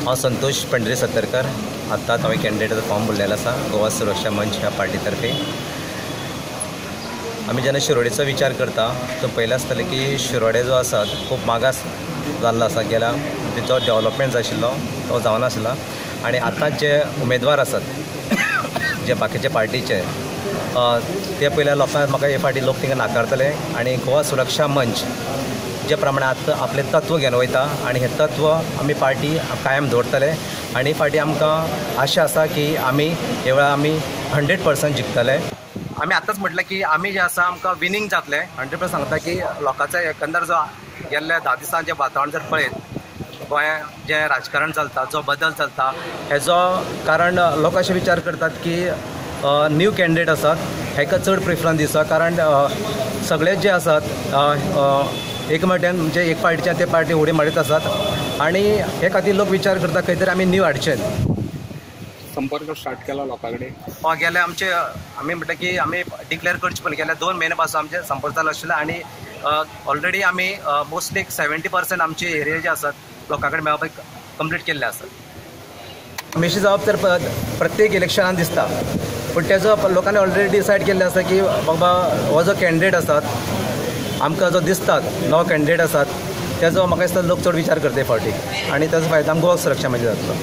हांव संतोष पंढरी सत्तरकर, आत्ताच हांवें कॅन्डिडेटाचो फॉर्म भरलेलो आसा गोवा सुरक्षा मंच ह्या पार्टी तर्फे. आमी जेन्ना शिरोडेचो विचार करता तो पयलें आसतलें की शिरोडे जो आसा खूब मागास जाल्लो आसा, गेल्या जो डेवलपमेंट जाय आशिल्लो तो जावनाशिल्लो आनी आतां जे उमेदवार आसात जे बाकीचे पार्टीचे ते पयल्या लोकांक म्हाका हे फावटी लोक तांकां नाकारतले आनी गोवा सुरक्षा मंच जे प्रमाणे आतां आपलें तत्व घेवन वयता आनी हें तत्व आमी पार्टी कायम दवरतले आनी फाटीं आमकां आशा आसा की आमी ह्या वेळार आमी 100% जिखतले. आमी आतांच म्हटलें की आमी जें आसा आमकां विनींग जातलें 100% सांगता की लोकांचो एकंदर जो गेल्ल्या 10 दिसांचें वातावरण जर पळयत गोंयांत जें राजकारण चलता, जो बदल चलता हेजो कारण लोक अशें विचार करतात की न्यू कॅन्डिडेट आसात हेका चड प्रिफरन्स दिता, कारण सगळे जे आसात एक मट्यान म्हणजे एक पार्टीच्यान ते पार्टी उडी मारीत आसात आनी हे खातीर लोक विचार करता खंय तरी आमी न्यू हाडचे. संपर्क स्टार्ट केला लोकां कडेन? हय, गेले आमचे आमी म्हणटा की आमी डिक्लेअर करचे पयलीं गेल्या 2 म्हयने पासून आमचे संपर्क चालू आशिल्लो आनी ऑलरेडी आमी मोस्टली एक 70% आमचे एरिया जे आसात लोकां कडेन मेळपाक कंप्लीट केल्ले आसात. हमेशी जावप तर प्रत्येक इलेक्शनान दिसता, पूण तेजो लोकांनी ऑलरेडी डिसायड केल्लें आसा की बाबा हो जो कॅन्डिडेट आसात आमकां जो दिसतात नवो कॅन्डिडेट आसात तेजो म्हाका दिसता लोक चड विचार करता हे फावटी आनी ताजो फायदो आमकां गोवा सुरक्षा मंच जातलो.